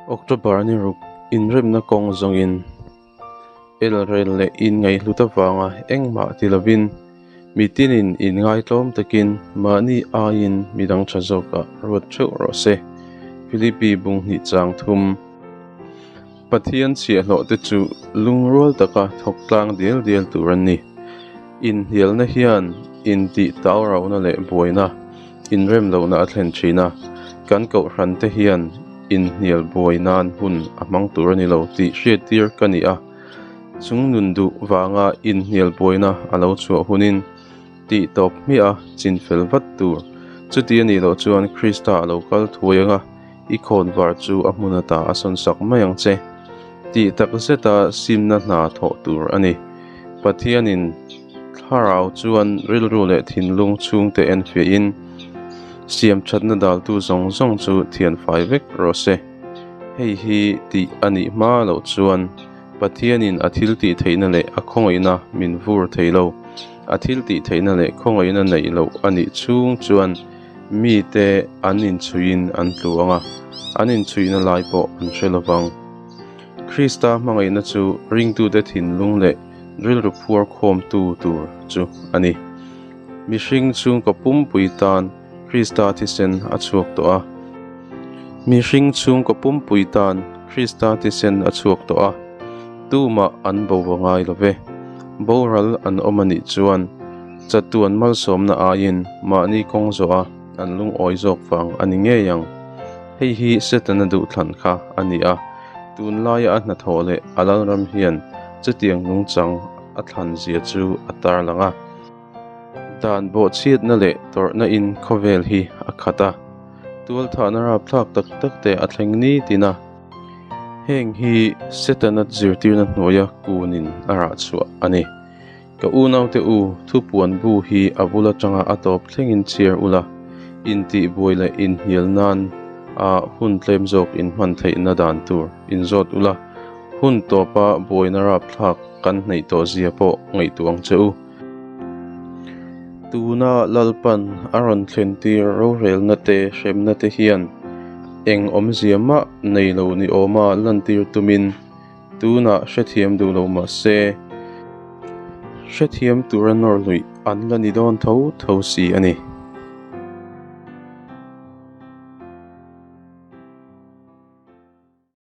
October ni ruk inremna kawng zawngin elrel leh inngaihhlut avanga engmah ti lovin mi tinin inngaitlawm takin mahni aiin midang tha zawkah ruat theuh rawh se. Philippi bunghnih chang thum. Pathian chhiahhlawh te chu lungrual taka thawk tlang dial dial tur an ni. Inhnialna hian intih taurohna leh buaina, inremlohna a thlen thin a, kan kohhran te hian inhnial buai nan hun a hmang tur a ni lo tih hriattir ka ni a, chung nun duh vanga inhnial buaina a lo chhuah hunin tih tawp hmiah a chinfel vat tur. Chuti a nih loh chuan Krista a lo kal thuai ang a. I khawnvar chu a hmun ata a sawn sak mai ang che. Tih tak zeta simna hna thawh tur a ni. Pathianin thlarau chuan rilru leh thinlung chhungte enfiahin siam thatna daltu zawng zawng chu thianfai vek rawh se. Hei hi tih a nih hma loh chuan Pathianin a thiltih theihna leh a khawngaihna min vur thei lo. A thiltih theihna leh khawngaihna neih loh a nih chhung chuan Mite an inchhuihin an tlu ang a, an inchhuihna lai pawh an hre lo vang. Krista hmangaihna chu ringtute thinlung leh rilru phuar khawmtu tur chu a ni. Mihring chhungkaw pumpui tan Krista thisen a chhuak tawh a. Mihring chhungkaw pumpui tan Krista thisen a chhuak tawh a, tumah an bo va ngai lo ve. Boral an awm a nih chuan Chatuan malsawmna aiin mahni kawng zawh a an lungawi zawk vang a ni ngei ang. Hei hi Setana duhthlan kha a ni a, tunlaia a hnathawh leh a lalram hian chutiang nungchang a thlan zia chu a tarlang a. Dan bawhchhiatna leh tawrhna in khawvel hi a khat a, tualthahna rapthlak tak tak te a thleng nitin a. Heng hi Setana zirtirna hnuaia kunin a rah chhuah a ni. Ka unaute u, thupuan bu hi a bul atanga a tawp thlengin chhiar ula, intihbuai leh inhnial nan a hun tlem zawk inhman theihna dan tur inzawt ula, hun tawpa buaina rapthlak kan hneih tawh zia pawh ngaihtuah ang che u. Tuna Lalpan a rawn thlentir rorelna te hremna te hian eng awmzia mah nei lo ni awma lantir tumin, Tunah hrethiam duh lo mah se, hrethiam tura nawr luih an la ni dawn tho tho si a ni.